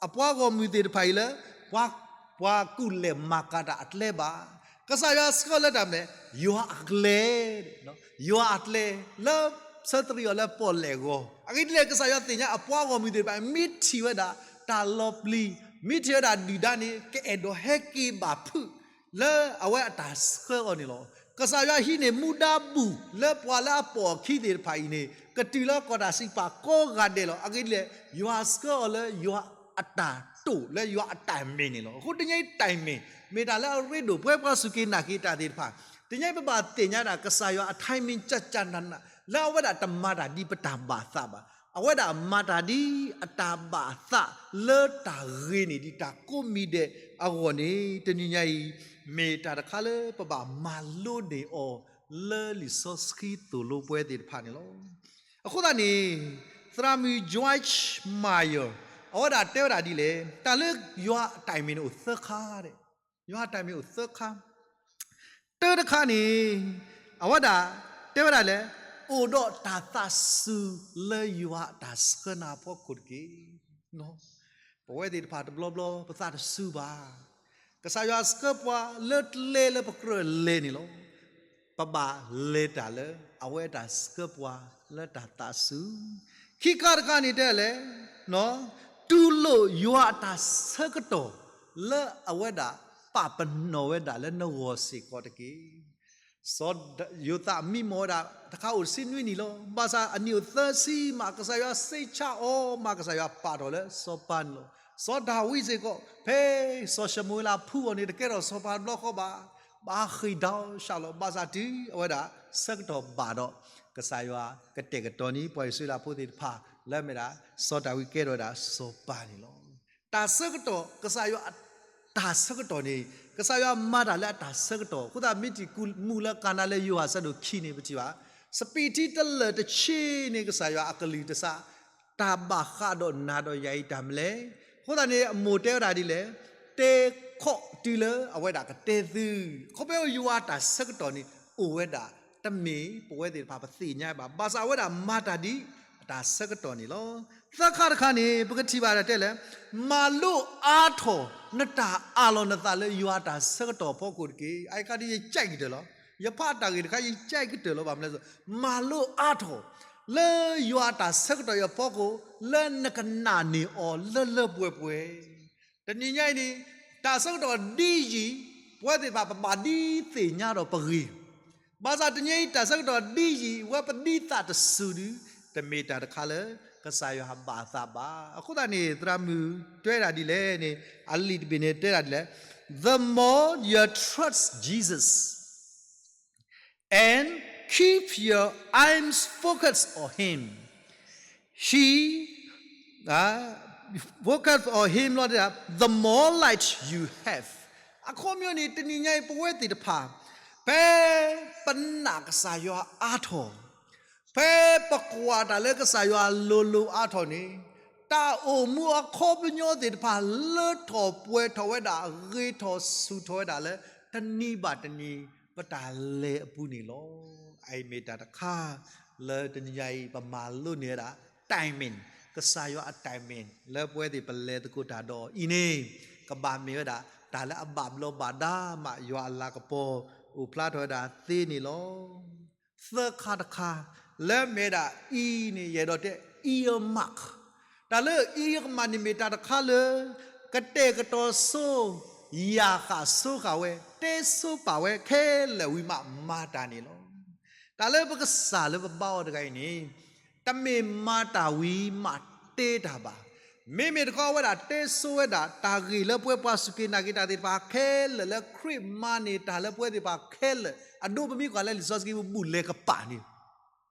အပှၤဂီၢ်မုၢ်သ့ၣ်တဖၣ်အံၤလၢ ပှၤ ပှၤကူၣ်လဲၤမၤကၤတၢ်အကျဲဘၣ်. ကစၢ်ယွၤဆှၢလၢတၢ်မနုၤလဲၣ်, ယွၤအကျဲ, ယွၤအကျဲ, လၢဆၢသရံးအီၤလၢပီၣ်လဲၣ်ဂီၤ. အဂ့ၢ်ဒ်လဲၣ်, ကစၢ်ယွၤသ့ၣ်ညါအပှၤဂီၢ်မုၢ်သ့ၣ်တဖၣ် မ့ၢ်ထံၣ်ဝဲဒၣ်တၢ်လီၤပျံၤ, မ့ၢ်ထံၣ်ဝဲဒၣ်ဒုၣ်ဒါန့ၣ် ကအဲၣ်ဒိးဟဲက့ၤဘၣ်ဖုး လၢအဝဲအတၢ်ဆှၢအီၤန့ၣ်လီၤ. ကစၢ်ယွၤဟံးန့ၢ်မူဒါဘူၣ်လၢပှၤလၢအပိာ်အခံသ့ၣ်တဖၣ်အံၤန့ၣ် ကတုၤလၢကီၢ်တၢ်စံးပာ်ကိးဂၤဒဲးလီၤ. အဂ့ၢ်ဒ်လဲၣ်, ယွၤဆှၢအီၤလၢယွၤအတၢ်တိာ်လၢယွၤအ timing န့ၣ်လီၤ. အဃိတနံၤအံၤ timing မ့ၢ်တၢ်လၢအရ့ဒိၣ် ပဝဲပှၤစူၢ်က့ၤနာ်က့ၤတၢ်သ့ၣ်တဖၣ်, တနံၤအံၤပဘၣ်သ့ၣ်ညါဒၣ် ကစၢ်ယွၤအ timing ကကနန လၢအဝဲဒၣ်တမၤတၢ်ဒ်ပတၢ်ဘၣ်သးဘၣ်. အဝဲဒၣ်မၤတၢ်ဒ်အတၢ်ဘၣ်သးလၢတၢ်ဂ့ၤန့ၣ် ဒ်တၢ်ကိးမံၤဒဲးအဂီၢ်န့ၣ် တနံၤညါအံၤ မ့ၢ်တၢ်တခါလၢပဘၣ်မၤလိန့ၢ်အီၤလၢလံာ်စီဆှံသိၣ်လိပဝဲသ့ၣ်တဖၣ်န့ၣ်လီၤ. အဃိသတးန့ၣ် သရၣ်မုၣ် Joyce Meyer အဝဲဒၣ်တဲဝဲဒၣ်ဒ်လဲၣ်, တၢ်လၢယွၤအ timing န့ၣ်အိၣ်သၢခါ, ယွၤအ timing အိၣ်သၢခါ တၢတခါန့ၣ် အဝဲဒၣ်တဲဝဲဒၣ်လဲၣ်, အိၣ်ဒီးတၢ်သးစူၤလၢယွၤအတၢ်ဆှၢနၤအဖီခိၣ်တက့ၢ်. ပဝဲသ့ၣ်တဖၣ်တဘျီဘျီ ပသးတစူၤဘၣ်. ကစၢ်ယွၤဆှၢပှၤလၢကျဲလၢပကြၢးလဲၤန့ၣ်လီၤ. ပဘၣ်လဲၤတၢ်လၢအဝဲအတၢ်ဆှၢပှၤလၢတၢ်သးစူၤ. ခံခါတခါန့ၣ်တဲလဲၣ်, တူၢ်လိာ်ယွၤအတၢ်ဆၢကတီၢ်လၢအဝဲဒၣ်ပာ်ပနီၣ်ဝဲဒၣ်လၢနဂီၢ်စ့ၢ်ကီးတက့ၢ်. စီၤယိၤသးမံမီၢ်ဝဲဒၣ်တခါအိၣ်တဆံနွံနံၣ်လီၤ. ဘၣ်ဆၣ်အနံၣ်အိၣ်သၢဆံမး ကစၢ်ယွၤစံးဆၣ်အီၤမး ကစၢ်ယွၤပာ်ထီၣ်လၢစီၤပၤန့ၣ်လီၤ. စီၤဒၤဝံးစ့ၢ်ကီး ဖဲစီၤၡမူၤအ့လးဖှူအီၤန့ၣ် တကဲထီၣ်စီၤပၤတဘျီဃီဘၣ်. ဘၣ်ဃ့ၢ်ဒီးဆၣ်လီၤ. ဘၣ်ဆၣ်တုၤအဝဲဒၣ်ဆၢကတီၢ်ဘၣ်ဒီး ကစၢ်ယွၤကတဲာ်ကတီၤန့ၢ် ပှၤအံၣ်စရ့လးဖိသ့ၣ်တဖၣ် လၢအမ့ၢ်ဒၣ် စီၤဒၤဝံးကဲထီၣ်ဝဲဒၣ်စီၤပၤန့ၣ်လီၤ. တၢ်ဆၢကတီၢ် ကစၢ်ယွၤ တၢ်ဆၢကတီၢ်န့ၣ် ကစၢ်ယွၤမၤတၢ်လၢအတၢ်ဆၢကတီၢ်. အဃိသတး မ့ၢ်ထံၣ်ကူးမူလၢကၤနါလၢယိၤဟၣ်အဆၢဒိၣ်ခံန့ၣ် ပထံၣ်ဘၣ် စပံးထံတလၢာ်တဆ့န့ၣ် ကစၢ်ယွၤအကလုၢ်တစး တၢ်ဘၣ်ဃးဒီးနၤဒီးယၤအံၤတၢ်မနုၤလဲၣ်. အဃိသတးန့ၣ် အမိၢ်တဲဝဲဒၣ်ဒ်လဲၣ်, တဲခီၣ်တုၤလၢအဝဲဒၣ်ကတဲသု. ခီဖျိယွၤအတၢ်ဆၢကတီၢ်န့ၣ် အိၣ်ဝဲဒၣ် တမ့ၢ်ပဝဲသ့ၣ်တဖၣ်ပသ့ၣ်ညါဘၣ်. ဘၣ်ဆၣ်အဝဲဒၣ်မၤတၢ်ဒ်အ တၢ်ဆၢကတီၢ်န့ၣ်လီၤ. သၢခါတခါန့ၣ် ပကထံၣ်ဘၣ်တၢ်တဲလဲၣ်, မၤလိအါထီၣ်နတၢ်အးလီၤနသးလၢယွၤအတၢ်ဆၢကတီၢ်အဖီခိၣ်တက့ၢ်. အအံၤခါဒ်ယကၠဲးကတၢၢ်လီၤ. ယဖးတၢ်ဂ့ၢ်တခါ ယကၠဲးကတၢၢ်လီၤ ဘၣ်မနုၤလဲၣ်, မၤလိအါထီၣ် လၢယွၤအတၢ်ဆၢကတီၢ်အံၤအဖီခိၣ် လၢနကနာ်န့ၢ်အီၤလၢလၢပှဲၤပှဲၤ တနံၤညါအံၤန့ၣ် တၢ်ဆၢကတီၢ်ဒ်ယံာ် ပဝဲသ့ၣ်တဖၣ်ပဘၣ်ဒ်သ့ၣ်ညါဒီးပဂ့ၤ, ဘၣ်ဆၣ်တနံၤအံၤ တၢ်ဆၢကတီၢ်ဒ်ယံာ် ဝဲပဒ်သးတစူၤဒီး တမ့ၢ်တၢ်တခါလၢ ကစၢ်ယွၤဘၣ်အသးဘၣ်. အဃိသတးန့ၣ် သရၣ်မုၣ်တဲဒၣ်ဒ်လဲၣ်န့ၣ် အလံာ်တဘ့ၣ်န့ၣ်တဲဒၣ်ဒ်လဲၣ်, The more you trust Jesus and keep your eyes focused on him, he uh, focus on him လီၤ, the more light you have. အခီပညီန့ၣ် တနံၤညါအံၤ ပဝဲသ့ၣ်တဖၣ် ဖဲပနာ်ကစၢ်ယွၤအါထီၣ် ဖဲပကွၢ်တၢ်လၢကစၢ်ယွၤလိၤလိၤအါထီၣ်န့ၣ် တၢ်အိၣ်မူအခီပညီသ့ၣ်တဖၣ် လၢထီၣ်ပှဲၤထီၣ်ဝဲဒၣ် ဂ့ၤထီၣ်ဆူၣ်ထီၣ်ဝဲဒၣ်လၢ တနံၤဘၣ်တနံၤ ပတၢ်လဲၤအပူၤန့ၣ်လီၤ. အအံၤမ့ၢ်တၢ်တခါ လၢတနံၤညါအံၤ ပမၤလိန့ၢ်ဝဲဒၣ် timing, ကစၢ်ယွၤအ timing လၢပဝဲသ့ၣ်ပလဲၤသကိးတၢ်ဒီးအံၤန့ၣ် ကဘၣ်မ့ၢ်ဝဲဒၣ် တၢ်လၢအဘၣ်ဘျီးဘၣ်ဒါမး ယွၤအလၤကပီၤအိၣ်ဖျါထီၣ်ဝဲဒၣ်သ့န့ၣ်လီၤ. သၢခါတခါ လၢမ့ၢ်ဒၣ်အံၤန့ၣ် ယအဲၣ်ဒိးတဲ earmark, တၢ်လၢအံၤကမၣ်န့ၣ်မ့ၢ်တၢ်တခါလၢ ကတဲာ်ကတီၤဆိ ယၢ်ဃာ်ဆိဃာ်ဝဲ တဲဆိပာ်ဝဲခဲလၢာ်ဝံၤမး မၤတၢ်န့ၣ်လီၤ. တၢ်လၢပကစၢ်လၢပဘါအီၤတဂၤအံၤန့ၣ် တမ့ၢ်မၤတၢ်ဝံၤမးတဲတၢ်ဘၣ်. မ့မ့ၢ်တခီ အဝဲဒၣ်တဲဆိဝဲဒၣ် တၢ်ဂ့ၢ်လၢပဝဲပှၤစူၢ်က့ၤနာ်က့ၤတၢ်သ့ၣ်တဖၣ်ခဲလၢာ် လၢခရံာ်မၤန့ၢ်တၢ်လၢပဝဲသ့ၣ်တဖၣ်ခဲလၢာ်, အဒိပမ့ၢ်ကွၢ်လၢလံာ်စီဆှံ ပဘူၣ်လဲၤကပာ်န့ၣ်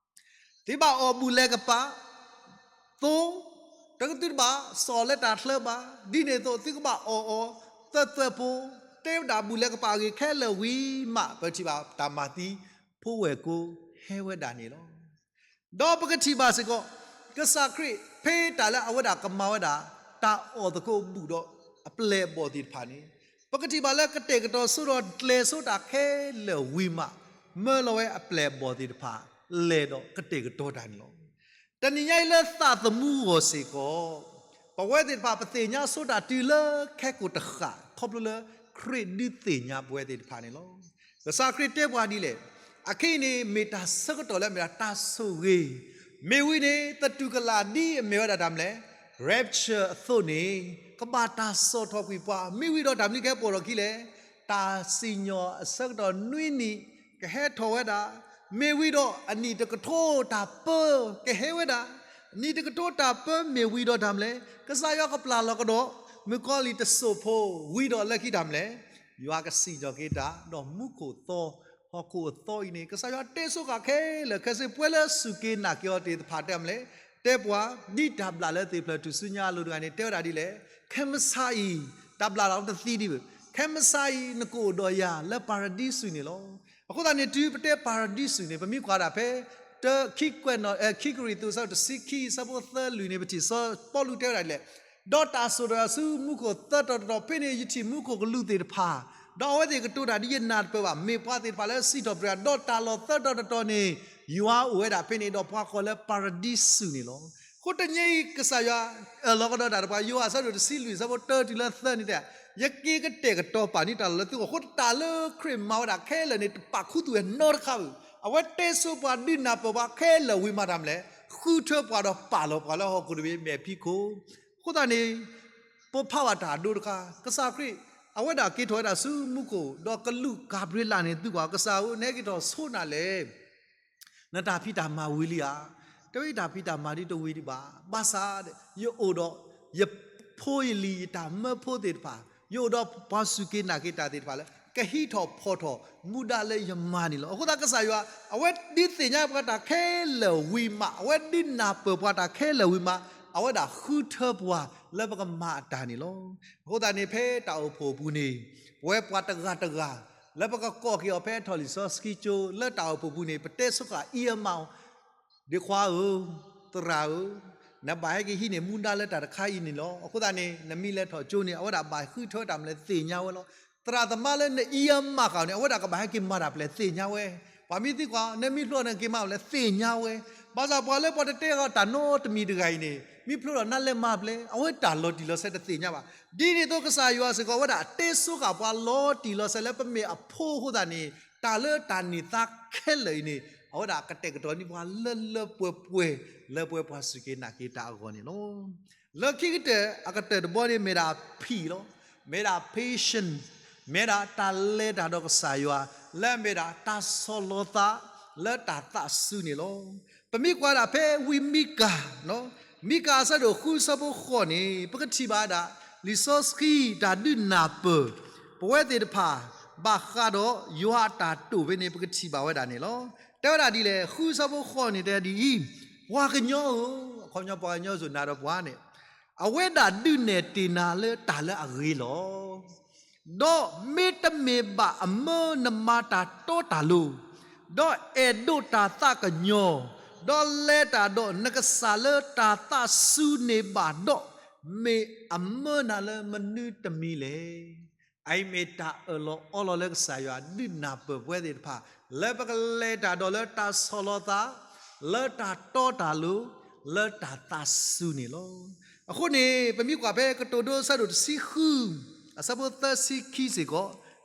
သုဘၣ်အီၣ်ဘူၣ်လဲၤကပာ်, သိ, တကသုတဘၣ်စီၣ်လၢတၢ်ချၢဘၣ်, ဒ်န့ၣ်အသိး သုကဘၣ်အီၣ်အီၤ, သၢသၢဖိ, တဲဝဲဒၣ်ဘူၣ်လဲၤကပာ်အဂ့ၢ်ခဲလၢာ်ဝံၤမး ပထံၣ်ဘၣ်တၢ်မၤသံ ဖိဝဲၢ်ကိ ဟဲဝဲဒၣ်န့ၣ်လီၤ. ဒီးပကထံၣ်ဘၣ်စ့ၢ်ကီး ကစၢ်ခရံာ် ဖဲတၢ်လၢအဝဲဒၣ်ကမၤဝဲဒၣ် တၢ်အီၣ်သကိးဘူၣ်ဒီးအပျဲၢ်အဘီၣ်သ့ၣ်တဖၣ်န့ၣ် ပကထံၣ်ဘၣ်လၢကတဲာ်ကတီၤဆိဒီးကျဲၤဆိတၢ်ခဲလၢာ်ဝံၤမး မၢလီၤဝဲအပျဲၢ်အဘီၣ်သ့ၣ်တဖၣ် လဲၤဒီးကတဲာ်ကတီၤတၢ်န့ၣ်လီၤ. တနံၤညါအံၤလၢသးသမူအဂီၢ်စ့ၢ်ကီး ပဝဲသ့ၣ်တဖၣ် ပသ့ၣ်ညါဆိတၢ်တုၤလၢခဲကိာ်တဃၣ် ခီဖျိလၢခရံာ်ဒုးသ့ၣ်ညါပဝဲသ့ၣ်တဖၣ်န့ၣ်လီၤ. ကစၢ်ခရံာ်တဲပှၤဒ်လဲၣ်, အခဲအံၤန့ၣ် မ့ၢ်တၢ်ဆၢကတီၢ်လၢအမ့ၢ်ဒၣ်တၢ်ဆိၣ်ဂ့ၤ, မ့ၢ်ဝံၤန့ၣ် သတူၢ်ကလာ်ဒ်အမ့ၢ်ဝဲဒၣ်တၢ်မနုၤလဲၣ် rapture အသိးန့ၣ် ကဘၣ်တၢ်ဆီၣ်ထီၣ်ကွံာ်ပှၤ, မ့ၢ်ဝံၤဒီးတၢ်မနုၤကဟဲပိာ်ထီၣ်အခံလဲၣ်, တၢ်စံၣ်ညီၣ်အဆၢကတီၢ်နွံနံၣ် ကဟဲထီၣ်ဝဲဒၣ်, မ့ၢ်ဝံၤဒီးအနံၣ်တကထိတၢ်ပၢ ကဟဲဝဲဒၣ်, နံၣ်တကထိတၢ်ပၢမ့ၢ်ဝံၤဒီးတၢ်မနုၤလဲၣ်, ကစၢ်ယွၤကပျၢ်လီၤကဒီး မုၣ်ကီၤလံၢ်တစိၢ်ဖိ ဝံၤဒီးလၢခံတၢ်မနုၤလဲၣ်, ယွၤကစံၣ်ညီၣ်က့ၤတၢ် ဒီးမူခိၣ်သီ ဟီၣ်ခိၣ်အသီအံၤန့ၣ် ကစၢ်ယွၤတဲဆိဃာ်ခဲလၢာ်ခဲဆ့ ပှၤလၢစူၢ်က့ၤနာ်က့ၤအီၤသ့ၣ်တဖၣ်တဲမနုၤလဲၣ်, တဲပှၤ ဒ်တၢ်ဘျၣ်လၢသ့ၣ်ဖျၢၣ်ထူၣ်စုညါအလိၤတဂၤန့ၣ် တဲဝဲဒၣ်ဒ်လဲၣ်, ခဲမုၢ်ဆါအံၤ တၢ်ဘျၣ်လီၤတသံဒံးဘၣ်, ခဲမုၢ်ဆါအံၤ နကအိၣ်ဒီးယၤလၢပၤရဒံစူၤန့ၣ်လီၤ. အဃိသတးန့ၣ် တုၤပတဲပၤရဒံစူၤန့ၣ် ပမ့ၢ်ကွၢ်ဒၣ်ဖဲ တၢ ခံကွဲးနီၣ် အဲ ခံကရံၣ်သူး အဆၢတဆံခံ အဆၢဖိသၢလွံၢ်န့ၣ် ပထံၣ်စီၤပီလူးတဲဝဲဒၣ်ဒ်လဲၣ်, ဒီးတၢ်စိာ်ထီၣ်ဆူမူခိၣ်သၢတီၤတတီၤ ဖဲန့ၣ်ယထံၣ်မူခိၣ်ကလူးသ့ၣ်တဖၣ်, ဒီးအဝဲသ့ၣ်ကတိၤတၢ်ဒ်ယနၢ်တပၢၢ်ဘၣ်, မ့ၢ်ပှၤသ့ၣ်တဖၣ်လၢစံးထီၣ်ပတြၢၤ, ဒီးတၢ်လီၢ်သၢတီၤတတီၤန့ၣ် ယွၤအိၣ်ဝဲဒၣ်ဖဲန့ၣ် ဒီးပှၤဃီၤလၢပၤရဒံစူၤန့ၣ်လီၤ. အဃိတနံၤအံၤ ကစၢ်ယွၤအၢၣ်လီၤကဒီးတၢ်ဒီးပှၤ, ယိၤဟၣ်အဆၢဒိၣ်တဆံလွံၢ် အဆၢဖိတၢတုၤလၢသၢန့ၣ်တဲ, ယက့ၤကတဲာ်ကတီၤပာ်န့ၢ်တၢ်လီၢ်လၢသုဂီၢ်, အဃိတၢ်လၢခရံာ်မၤဝဲဒၣ်ခဲလၢာ်န့ၣ် တပာ်ခူသူၣ်ဝဲနီတခါဘၣ်. အဝဲတဲဆိပှၤဒုးနၢ်ပၢၢ်ပှၤခဲလၢာ်ဝံၤမးတၢ်မနုၤလဲၣ်, ဃုထၢပှၤဒီးပာ်လီၤပှၤလၢဟီၣ်ခိၣ်တဘ့ၣ်မဲာ်ဖံးခိၣ်. အဃိသတးန့ၣ် ပဖးဘၣ်တၢ်အဒိတခါ, ကစၢ်ခရံာ် အဝဲဒၣ်က့ၤထီၣ်ဝဲဒၣ်ဆူမူခိၣ်, ဒီးကလူးကၤဘြံၤလးန့ၣ် သုကွၢ် ကစၢ်ဧၢ, နဟဲက့ၤထီၣ်ဆိနၤလဲၣ်. နတၢ်ဖံးတၢ်မၤဝံၤလံဧါ. တဲဝဲ ယတၢ်ဖံးတၢ်မၤဒ်တဝံၤဒံးဘၣ်. ဘၣ်ဆၣ် ယအိၣ်ဒီး ယဖိယလံၤ ယတၢ်မၢဖိသ့ၣ်တဖၣ်, ယအိၣ်ဒီးပှၤစူၢ်က့ၤနာ်က့ၤတၢ်သ့ၣ်တဖၣ်လၢ ကဟံးထီၣ်ဖီၣ်ထီၣ်မူဒါလၢယမၤန့ၣ်လီၤ. အဃိသတးကစၢ်ယွၤ အဝဲဒုးသ့ၣ်ညါပှၤတၢ်ခဲလၢာ်ဝံၤမး, အဝဲဒုးနၢ်ပၢၢ်ပှၤတၢ်ခဲလၢာ်ဝံၤမး, အဝဲဒၣ်ဃုထၢပှၤလၢပကမၤအတၢ်န့ၣ်လီၤ. အဃိသတးန့ၣ် ဖဲတၢ်အိၣ်ဖှိၣ်အပူၤန့ၣ် ပဝဲပှၤတဂၤတဂၤ လၢပကကိးက့ၤအီၤဖဲထီၣ်လံာ်စီဆှံကၠိ လၢတၢ်အိၣ်ဖှိၣ်ပူၤန့ၣ် ပတဲဆိဃာ်အံၤအမးအီၤ, ဒ့ခွါဧၢ, သရၣ်ဧၢ, နဘၣ်ဟဲက့ၤဟံးန့ၢ်မူဒါလၢတၢ်တခါအံၤန့ၣ်လီၤ. အဃိသတးန့ၣ် နမ့ၢ်လဲၤထီၣ်ကၠိန့ၣ် အဝဲဒၣ်ဘၣ်ဃုထၢတၢ်မနုၤလဲၣ်သ့ၣ်ညါဝဲလီၤ. သရၣ်သမါလၢနအံၤအမးဃာ်န့ၣ် အဝဲဒၣ်ကဘၣ်ဟဲက့ၤမၤတၢ်ဖဲလဲၣ်သ့ၣ်ညါဝဲ. ပှၤမ့ၢ်သံကွၢ် နမ့ၢ်ဖျိနက့ၤမၤဖဲလဲၣ်သ့ၣ်ညါဝဲ. ဘၣ်ဆၣ်ပှၤလၢပှၤတတဲဃာ်တၢ်နီတမံၤတဂၤအံၤန့ၣ် မ့ၢ်ဖျိထီၣ်နးလဲၢ်မၤပျဲၢ် အဝဲတၢ်လီၤတံၢ်လီၤဆဲးတသ့ၣ်ညါဘၣ်. ဒ်န့ၣ်အသိးကစၢ်ယွၤစ့ၢ်ကီး အဝဲဒၣ်တဲဆိဃာ်ပှၤလီၤတံၢ်လီၤဆဲးလၢပမ့ၢ်အဖိအဃိသတးန့ၣ် တၢ်လၢတၢ်န့ၢ်သါခဲလၢာ်အံၤန့ၣ် အဝဲဒၣ်ကတဲာ်ကတီၤန့ၢ်ပှၤလၢလၢပှဲၤပှဲၤ လၢပဝဲပှၤစူၢ်က့ၤနာ်က့ၤတၢ်အဂီၢ်န့ၣ်လီၤ. လၢခံကတၢၢ်အကတၢၢ်တဘီန့ၣ် မ့ၢ်ဒၣ် peace လီၤ. မ့ၢ်ဒၣ် patience, မ့ၢ်ဒၣ်တၢ်လဲၤတၢ်ဒီးကစၢ်ယွၤ လၢအမ့ၢ်ဒၣ်တၢ်ဆီၣ်လီၤသး လၢတၢ်သးစူၤန့ၣ်လီၤ. ပမ့ၢ်ကွၢ်ဒၣ်ဖဲဝံမံကၤ, မံကၤအဆၢဒိၣ်ဃုဆၢဖိဃိးန့ၣ် ပကထံၣ်ဘၣ်ဒၣ် လံာ်စီဆှံတၢ်ဒုးနၢ်ပၢၢ် ပဝဲသ့ၣ်တဖၣ် ဘၣ်ဃးဒီးယွၤအတၢ်တိာ်ဖဲန့ၣ် ပကထံၣ်ဘၣ်ဝဲဒၣ်န့ၣ်လီၤ. တဲဝဲဒၣ်ဒ်လဲၣ်, ဃုဆၢဖိဃိးန့ၣ်တဲဒ်အံၤ, ပှၤကညီဧၢ, အခီပညီပှၤကညီစိၤနၤဒီးပှၤန့ၣ် အဝဲဒၣ်ဒုးနဲၣ်တ့ၢ်နၤလၢတၢ်လၢအဂ့ၤလီၤ. ဒီးမ့တမ့ၢ်ဘၣ်အမၢနမၤတၢ်တီတၢ်လိၤ, ဒီးအဲၣ်ဒိးတၢ်သးကညီၤ, ဒီးလဲၤတၢ်ဒီးနကစၢ်လၢတၢ်သးစူၤန့ၣ်ဘၣ်ဒီး, မ့ၢ်အမၢနၤလၢမနုၤတမံၤလဲၣ်. အအံၤမ့ၢ်တၢ်အၢၣ်လီၤအီလီၤလၢကစၢ်ယွၤဒုးနၢ်ပၢၢ်ပဝဲသ့ၣ်တဖၣ် လၢပကလဲၤတၢ်ဒီးလၢတၢ်ဆီၣ်လီၤသး, လၢတၢ်တီတၢ်လိၤ, လၢတၢ်သးစူၤန့ၣ်လီၤ. အဃိန့ၣ် ပမ့ၢ်ကွၢ်ဖဲကတိၤဒိအဆၢဒိၣ်တဆံဃု အဆၢဖိသၢဆံခံစ့ၢ်ကီး,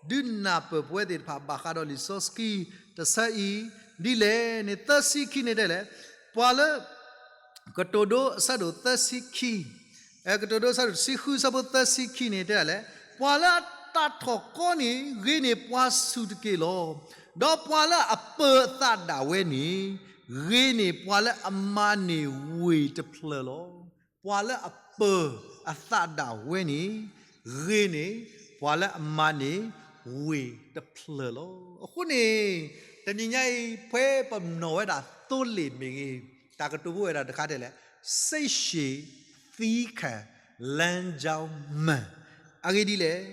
ဒုးနၢ်ပၢၢ်ပဝဲသ့ၣ်တဖၣ်ဘၣ်ဃးဒီးလံာ်စီဆှံတဆၢအံၤ, ဒ်လဲၣ်န့ၣ် သၢဆံခံန့ၣ်တဲလဲၣ်, ပှၤလၢ ကတိၤဒိအဆၢဒိၣ်သၢဆံခံ, ကတိၤဒိအဆၢဒိၣ်တဆံဃု အဆၢဖိသၢဆံခံန့ၣ်တဲဒ်လဲၣ်, ပှၤလၢအတၢ်ထီၣ်ကီန့ၣ် ဂ့ၤန့ၢ်ပှၤဆူၣ်တက့ၢ်လီၤ. ဒီးပှၤလၢအပၢၤအသးဒၣ်ဝဲန့ၣ် ဂ့ၤန့ၢ်ပှၤလၢအမၤန့ၢ်ဝ့ၢ်တဖျၢၣ်လီၤ. ပှၤလၢအပၢၤအသးဒၣ်ဝဲန့ၣ် ဂ့ၤန့ၢ်ပှၤလၢအမၤန့ၢ်ဝ့ၢ်တဖျၢၣ်လီၤ. အဃိန့ၣ် တနံၤညါအံၤ ဖဲပနီၣ်ဝဲဒၣ်သိလ့ၣ်မ့ၢ်ဂ့ၤ, တၢ်ကတိၤဖိဝဲဒၣ်တခါတဲလဲၣ်, စိတ်ရှည်သည်းခံ လမ်းကြောင်းမှန်. အဂ့ၢ်ဒ်လဲၣ်,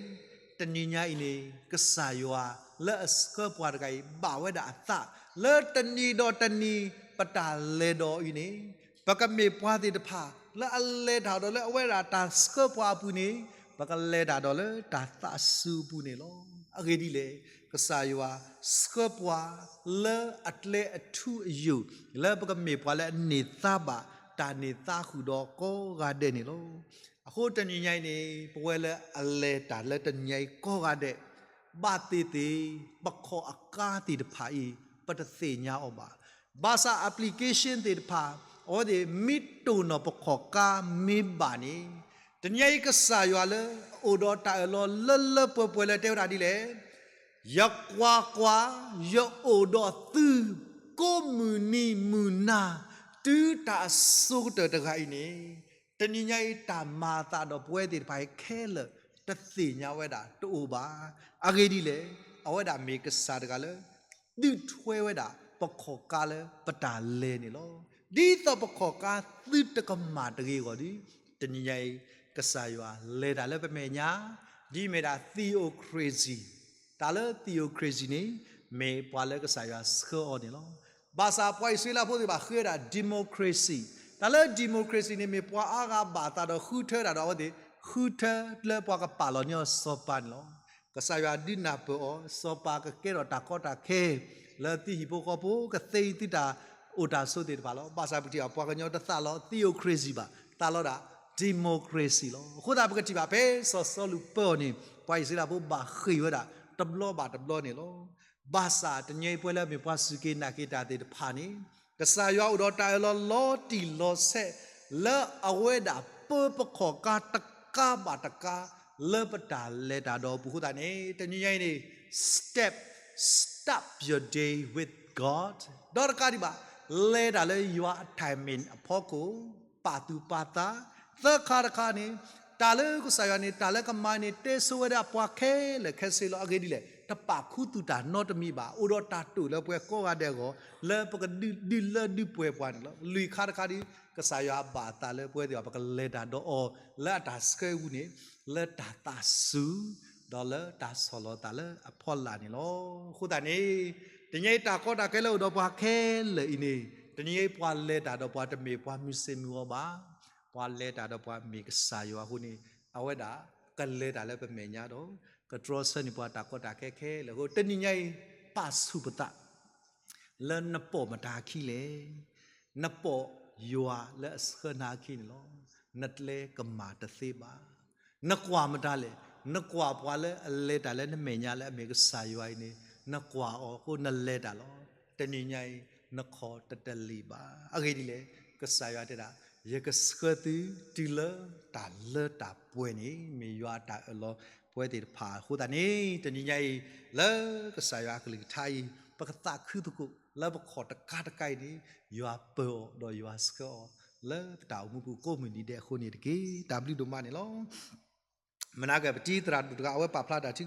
တနံၤညါအံၤန့ၣ် ကစၢ်ယွၤလၢအဆှၢပှၤတဂၤအံၤ ဘၣ်ဝဲဒၣ်အသး လၢတနံၤဒီးတနံၤ ပတၢ်လဲၤဒီးအံၤန့ၣ် ပကမ့ၢ်ပှၤသ့ၣ်တဖၣ် လၢအလဲၤတၢ်ဒီးလၢအဝဲဒၣ်တၢ်ဆှၢပှၤအပူၤန့ၣ် ပကလဲၤတၢ်ဒီးလၢတၢ်သးစူၤအပူၤန့ၣ်လီၤ. အဂ့ၢ်ဒ်လဲၣ်, ကစၢ်ယွၤဆှၢပှၤလၢအကျဲအထူအယိာ် လၢပကမ့ၢ်ပှၤလၢအန့ၢ်သါဘၣ် တၢ်န့ၢ်သါဃုာ်ဒီးကိးဂၤဒဲးန့ၣ်လီၤ. အဃိတနံၤညါအံၤန့ၣ် ပဝဲလၢအလဲၤတၢ်လၢတနံၤညါအံၤကိးဂၤဒဲး ဘၣ်သ့ၣ်သ့ၣ် ပခီၣ်အကါသ့ၣ်တဖၣ်အံၤ ပတသ့ၣ်ညါအီၤဘၣ်. ဘၣ်ဆၣ် application သ့ၣ်တဖၣ် အဝဲသ့ၣ်မ့ၢ်တိၢ်နီၣ်ပခီၣ်ကါမ့ၢ်ဘၣ်န့ၣ် တနံၤညါအံၤကစၢ်ယွၤလၢအအိၣ်ဒီးတၢ်အၢၣ်လီၤလၢလၢပှဲၤပှဲၤလၢတဲဝဲဒၣ်ဒ်လဲၣ်, ယကွၢ်ကွၢ်, ယအိၣ်ဒီးသု ကိးမုၢ်နံၤမုၢ်နၤ တုၤတၢ်အစိၤကတၢၢ်တဂၤအံၤန့ၣ် တနံၤညါအံၤတၢ်မၤအသးဒီးပဝဲသ့ၣ်တဖၣ်အံၤခဲလၢာ် တသ့ၣ်ညါဝဲဒၣ်တအိၣ်ဘၣ်. အဂ့ၢ်ဒ်လဲၣ်, အဝဲဒၣ်မ့ၢ်ကစၢ်တဂၤလၢ ဒုးထွဲဝဲဒၣ်ပခီၣ်ကါလၢပတၢ်လဲၤန့ၣ်လီၤ. ဒ်သိးပခီၣ်ကါသုတကမၣ်တဂ့ၤအဂီၢ်ဒီး တနံၤညါအံၤ ကစၢ်ယွၤလဲၤတၢ်လၢပမဲာ်ညါ ဒ်မ့ၢ်ဒၣ် theocracy, တၢ်လၢ theocracy န့ၣ် မ့ၢ်ပှၤလၢကစၢ်ယွၤဆှၢအီၤန့ၣ်လီၤ. ဘၣ်ဆၣ်ပှၤအံၣ်စရ့လးဖိသ့ၣ်တဖၣ်ဃ့ဝဲဒၣ် democracy, တၢ်လၢ democracy န့ၣ် မ့ၢ်ပှၤအါဂၤဘၣ်အသးဒီးဃုထၢတၢ်ဒီးအဝဲသ့ၣ် ဃုထၢလၢပှၤကပာ်လီၤန့ၢ်အီၤစီၤပၤန့ၣ်လီၤ. ကစၢ်ယွၤဒုးနၢ်ပၢၢ်အီၤ စီၤပၤကကဲထီၣ်တၢ်ကီတၢ်ခဲ လၢသုဟံၣ်ဖိဃီဖိ ကသ့သုတၢ်အိၣ်တၢ်ဆိးသ့ၣ်တဖၣ်လီၤ. ဘၣ်ဆၣ်ပထံၣ်ဘၣ် ပှၤကညီတသးလီ theocracy ဘၣ်, သးလီဒၣ် democracy လီၤ. အဃိသတးပကထံၣ်ဘၣ်ဖဲစီၤစီလူးပၢအီၤန့ၣ် ပှၤအံၣ်စရ့လးဖိဘၣ်ဃ့ၢ်ဝဲဒၣ်တဘျီဘၣ်တဘျီန့ၣ်လီၤ. ဘၣ်ဆၣ်တနံၤအံၤပဝဲလၢမ့ၢ်ပှၤစူၢ်က့ၤနာ်က့ၤတၢ်သ့ၣ်တဖၣ်န့ၣ် ကစၢ်ယွၤအိၣ်ဒီးတၢ်အၢၣ်လီၤလီၤတံၢ်လီၤဆဲး လၢအဝဲဒၣ်ပၢပခီၣ်ကါတကါဘၣ်တကါ လၢပတၢ်လဲၤတၢ်ဒီးအပူၤအဃိသတးန့ၣ် တနံၤညါအံၤန့ၣ် step, start your day with God ဒီးတကးဒံးဘၣ် လဲၤတၢ်လၢယွၤအ timing အဖီခိၣ် ပာ်သူၣ်ပာ်သး, သၢခါတခါန့ၣ် တၢ်လၢကစၢ်ယွၤန့ၣ် တၢ်လၢကမၤန့ၣ် တဲဆိဝဲဒၣ်ပှၤခဲလၢာ်ခဲဆ့လီၤ. အဂ့ၢ်ဒ်လဲၣ်, တပာ်ခူသူၣ်တၢ်နီတမံၤဘၣ်, အိၣ်ဒီးတၢ်တိာ်လၢပှၤကိးဂၤဒဲးအဂီၢ် လၢပကဒုးလၢဒုးပှဲၤပှၤန့ၣ်လီၤ. လွံၢ်ခါတခါဒီး ကစၢ်ယွၤဘၣ်အသးလၢပဝဲသ့ၣ်တဖၣ် ပကလဲၤတၢ်ဒီးအီၤ လၢအတၢ်ဆှၢအပူၤန့ၣ် လၢတၢ်သးစူၤ ဒီးလၢတၢ်ဆီၣ်လီၤသးလၢအဖီလာ်န့ၣ်လီၤ. အဃိသတးန့ၣ် တနံၤအံၤတၢ်ကီတၢ်ခဲလၢအိၣ်ဒီးပှၤခဲလၢာ်အံၤန့ၣ် တနံၤအံၤပှၤလဲၤတၢ်ဒီးပှၤတမ့ၢ်ပှၤမုၢ်ဆ့ၣ်မုၢ်ဂီၤဘၣ်. ပှၤလဲၤတၢ်ဒီးပှၤမ့ၢ်ကစၢ်ယွၤအဃိန့ၣ် အဝဲဒၣ်ကလဲၤတၢ်လၢပမဲာ်ညါဒီး ကတြီဆၢန့ၢ်ပှၤတၢ်ကီတၢ်ခဲခဲလၢာ်အဃိ တနံၤညါအံၤ ပာ်ဆူၣ်ပသး လၢနပိာ်မတၤအခံလဲၣ်. နပိာ်ယွၤလၢအဆှၢနၤအခံန့ၣ်လီၤ. နကျဲကမၤတသ့ဘၣ်. နကွၢ်မတၤလဲၣ်. နကွၢ်ပှၤလၢအလဲၤတၢ်လၢနမဲာ်ညါလၢအမ့ၢ်ကစၢ်ယွၤအံၤန့ၣ်, နကွၢ်အီၤအဃိနလဲၤတၢ်လီၤ. တနံၤညါအံၤ နခီၣ်တတလံာ်ဘၣ်. အဂ့ၢ်ဒ်လဲၣ်, ကစၢ်ယွၤတဲဒၣ်, ယကဆှၢသုတုၤလၢတၢ်လၢတၢ်ပှဲၤန့ၣ် မ့ၢ်ယွၤအတၢ်အၢၣ်လီၤပှဲၤသ့ၣ်တဖၣ်အဃိသတးန့ၣ်, တနံၤညါအံၤ လၢကစၢ်ယွၤအကလုၢ်ကထါအံၤ ပကသးခုသကိး လၢပခီၣ်တကးတကးအံၤန့ၣ် ယွၤပၢၤအီၤဒီးယွၤဆှၢအီၤ လၢပတၢ်အိၣ်မူပူၤကိးမုၢ်နံၤဒဲးအဃိန့ၣ်တက့ၢ်. တၢ်ဘျုးဒိၣ်မးန့ၣ်လီၤ. မနၤကပတံသရၣ်ဒိၣ်တဂၤ အဝဲပာ်ဖျါတၢ်ထံ